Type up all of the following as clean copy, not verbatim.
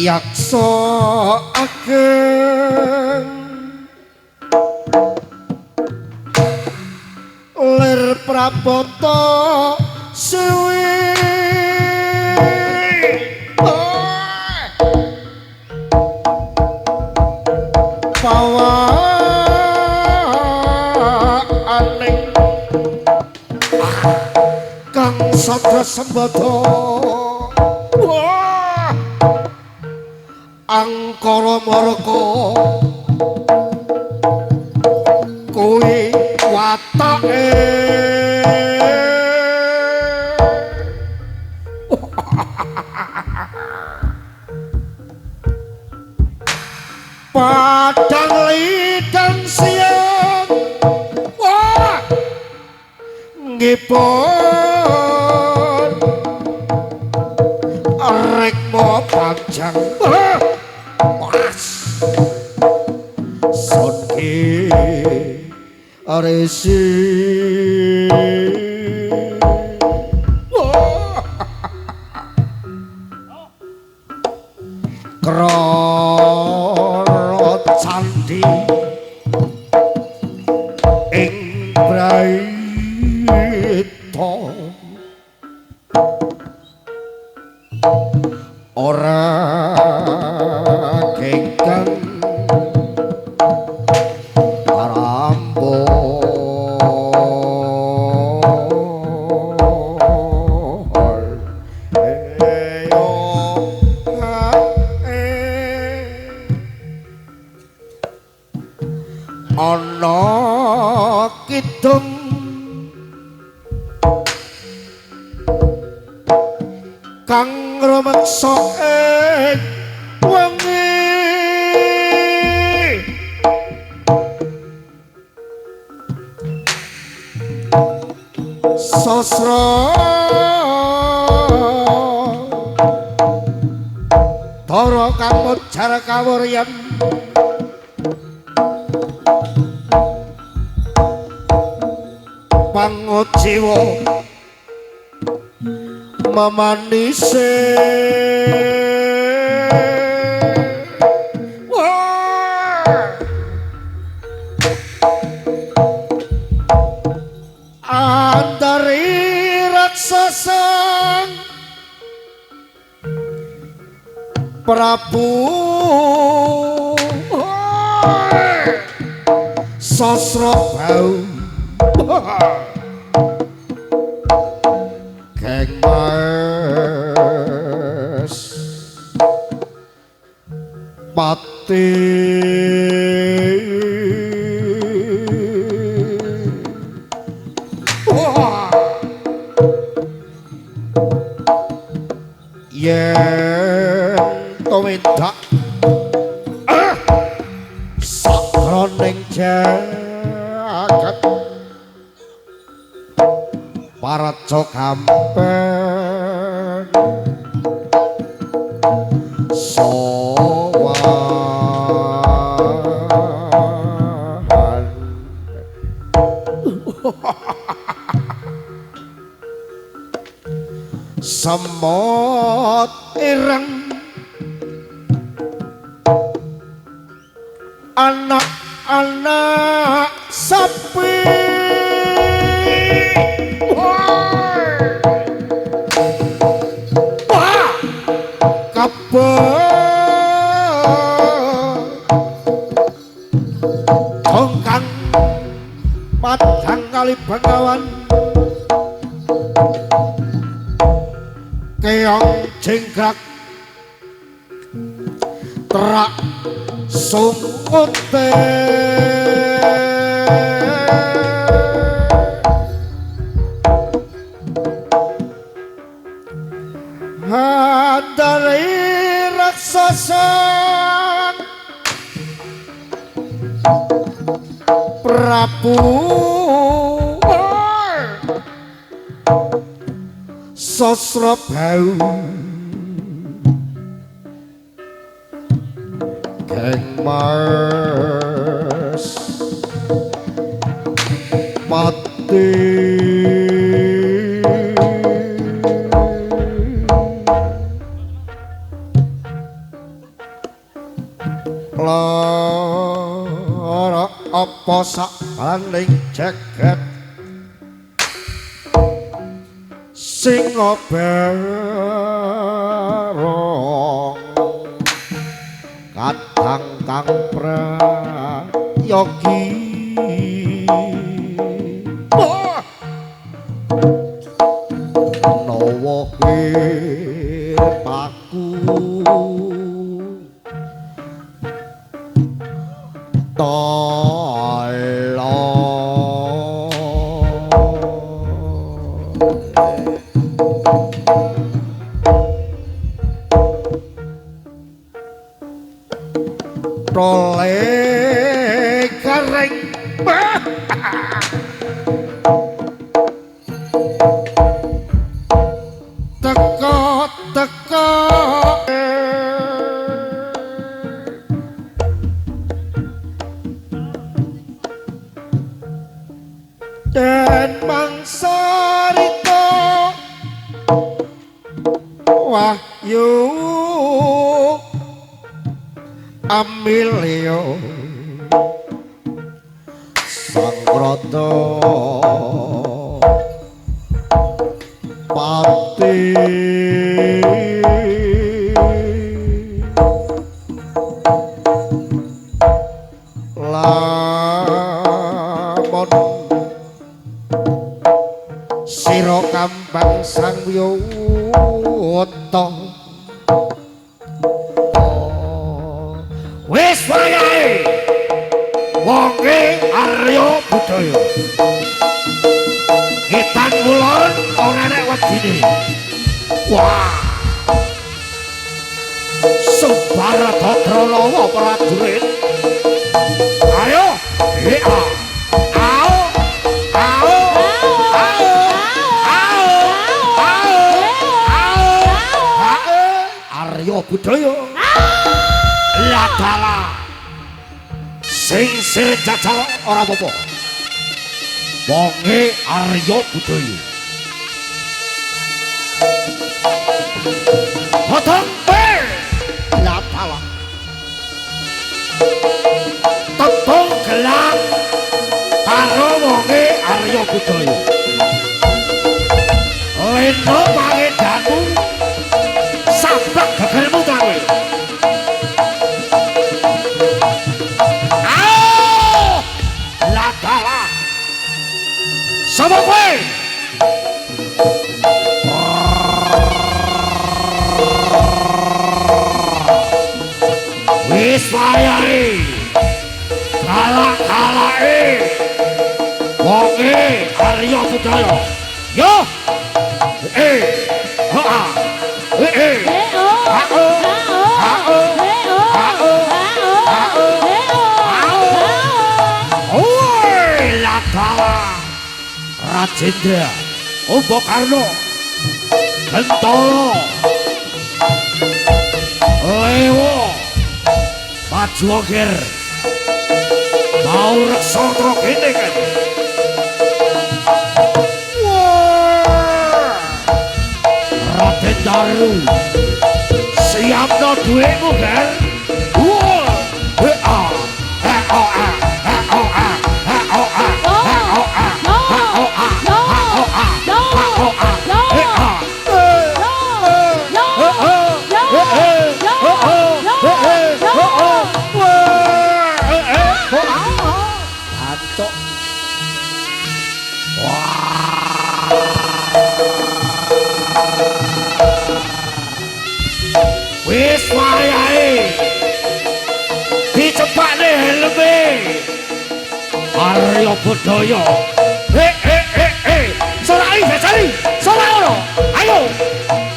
Yaksa ageng lir prabata suwi pawaaning kang sadra sembada angkara maraka kuwi watake padang lidang siang wah ngipun rekmo panjang sonke aresi krana candhi ing braita ora kengkang arambol eyo ana kidung kang rumeksa ing wengi sasra dara kamojar kawuryan pangujiwa memanise andari raksasa Prabu Sasra Bau Geng Mas Pati yen tumindak sakroning jagat paraca kampen sowan semot ireng anak-anak sapi wah kabeh tongkang padang kali Bengawan keong jengkrak terak sungute handari raksasa Prabu Sasra Bau Geng Mas Pati sak baning jagat sing barong kadang kang prayogi nawa paku tole kareng teko teko dan mangsa rita wahyu Amilio Sangkrata Pati Lamun sira kambang sang wiyuta wis wayahe wonge Arya Budaya ngetan kulon ora enek wedine. Wah, Subaradha prajurit ayo hea ao ao ao ao ao ao Arya Budaya ladala sing sir jajal ora apa-apa wonge Arya Budaya potong pe ladala tepung gelang karo wonge Arya Budaya leno pangedanmu sablek gegermu ta kowe. Sapa kowe? Wis wayahe galak-galake wonge Arya Budaya. Yo. Ha. Ha o. Ha o. Ha o. Ha o. Oi, ladala. Rajendra Kumbakarna Gentala Lewa Maju Ger mau reksa kene kan. Wah, Raden Daru siapno dhuwitmu Ger. Wah, ha ha ha ha ha ha ha wis wayahe dicepakne helme Arya Budaya. He he he he sorai jajali sorai ono ayo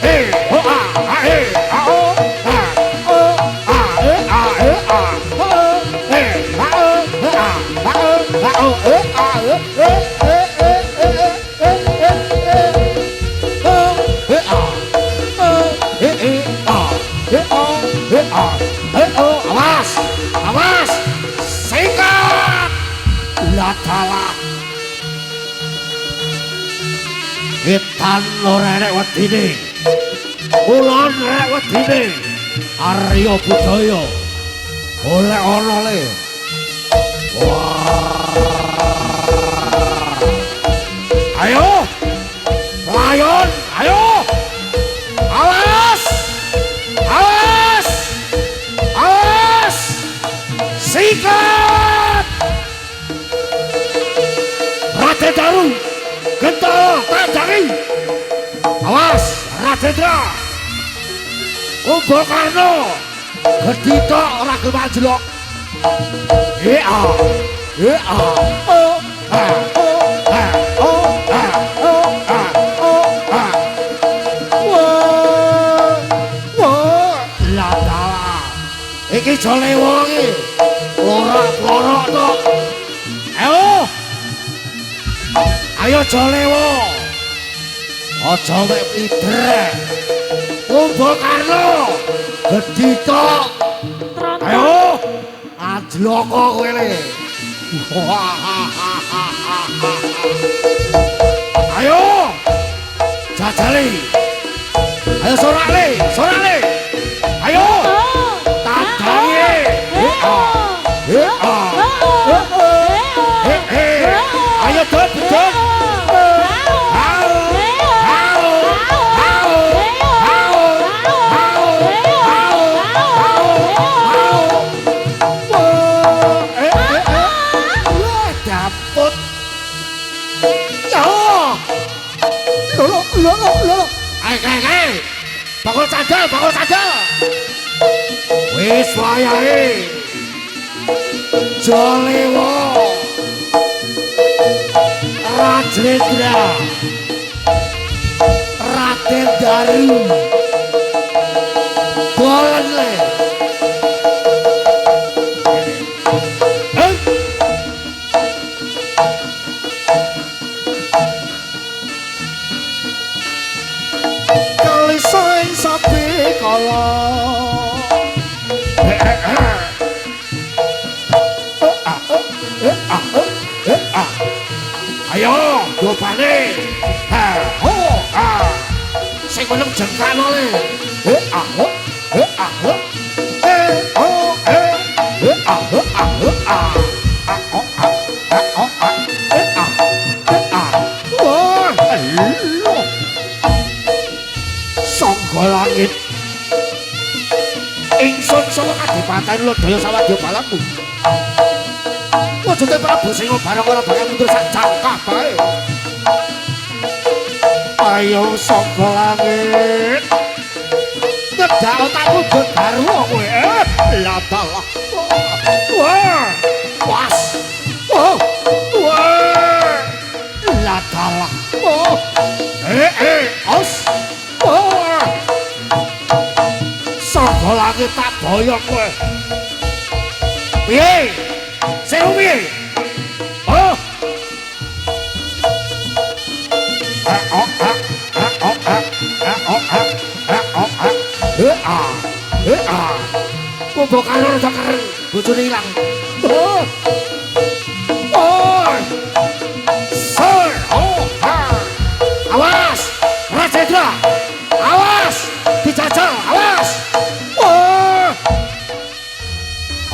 he ho a a he a o a o a e a e a o he a o a a o a o e a e e e e e e e o he a o he e a he o he a he o. Awas awas sikat latala ngetan ora enek wedine kulon enek wedine Arya Budaya golek ana le. Ayo. Layon, ayo. Awas. Awas. Awas. Sikat. Raden Daru. Gentala tandangi. Awas, Rajendra. Kumbakarna. Gedhi tok ora gelem anjlok. E a. E a. O a o a o a o a o a. Wah. Wah, lah. Iki jole wong iki. Ora plorok tok. Ayo. Ayo Jalewa. Aja mek ibrek. Kumbakarna. Gedhi tok. Ayo. Anjloko kowe le. Ayo. Jajali. Ayo sorak le, sorak le. Ayo. Tandangi. Ayo dot dot. Bakul cadel, bakul cadel. Wis wayahe. Jalewa. Rajendra. Raden Daru. Bolen le. Ayo, gopane. Ha, ho, ha. Sing meneng jengkano le. He, ah, ho, he, ah, ho. He, ho, he. He, ah, ho, ah, ho, ah. Ah, ho, ah, ah, ho, ah. He, ah, he, ah. Wah, lho. Sangga langit. Ingsun saka kadipaten Lodaya sawadya balaku. Wujude Prabu Singobarong ora bakal mundur sak jangkah bae. Ayo sangga langit. Ngedak otakmu ben garwa kowe. Lah dalah. Wah. Was. Oh. Wah. Lah dalah. Oh. Os. Oh. Sangga langit tak boyong kowe. Piye? Seru piye? Oh. A o a a o a a o a a o a. E a e a. Kumbakarna rada kereng, bojone ilang. Oh. Oh. Sir, oh ha. Awas, Rajendra. Awas, dijajal, awas. Oh.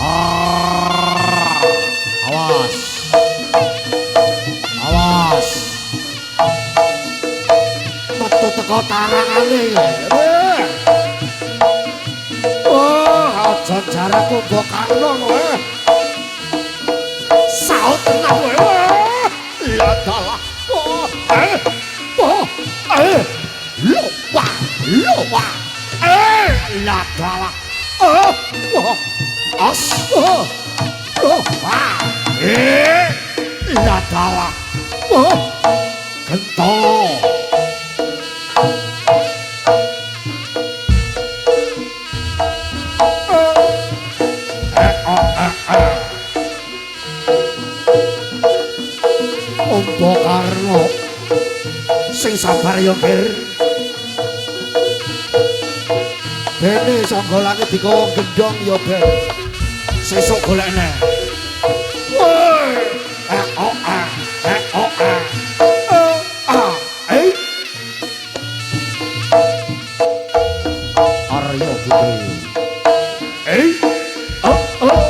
Ah. Awas. Awas. Metu teko tarangane. Oh, aja jarak Kumbakarna kowe. Saut tenan kowe. Lah dalah. Oh, oh, Lho, wah, lho, wah. Lah dalah. Oh, oh. As. Oh. Oh, wah. Lah dalah. Oh. Gentol. Kumbakarna sing sabar ya, Ger. Bene sangga langit dikawa gendhong ya, Ben. Sesuk golekne. Woi. A o a a o a. A e. Arya Putri. Eh. Oh oh.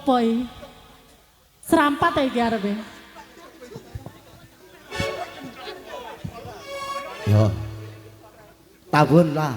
Apa iki? Serampat ya iki arepe. Yo. Tabun lah.